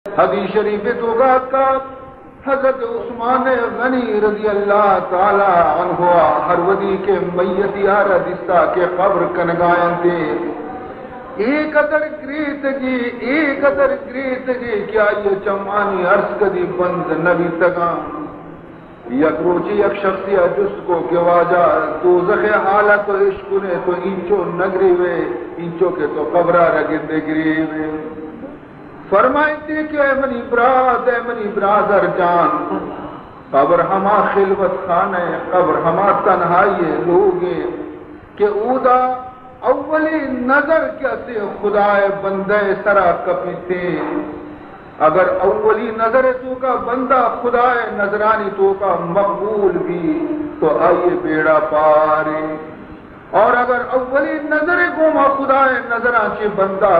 حدیث شریف ءِ توکا کہ حضرت عثمان غنی رضی اللہ تعالی عنہ ہر وھدی کہ میتی آرا دیستا کہ قبر کنگا انت، اے قدر گریتگی، اے قدر گریتگی کہ آئی چمانی ارس کدی بند نہ بیتگاں۔ یک روچے یک شخصے ءَ جست کو کہ واجہ، دوزخ ءِ حال ءَ تو اشکنے، تو اینچو نہ گریوے، اینچو کہ تو قبر ءَ را گندے گریوے۔ فرمائیتے کہ اے منی برات، اے منی برادر جان، قبر ہما خلوت خانہ ءِ، قبر ہما تنہائی ءِ لوگ ءِ کہ اودا اولی نظر کہ اسے خدا ءِ بندہ ءِ سرا کپیتیں، اگر اولی نظر ءِ توکا بندہ خدا ءِ نظرانی توکا مقبول بی تو آئی ءِ بیڑا پارے، اور اگر اولی نظر ءِ گوما خدا ءِ نظراں چہ بندہ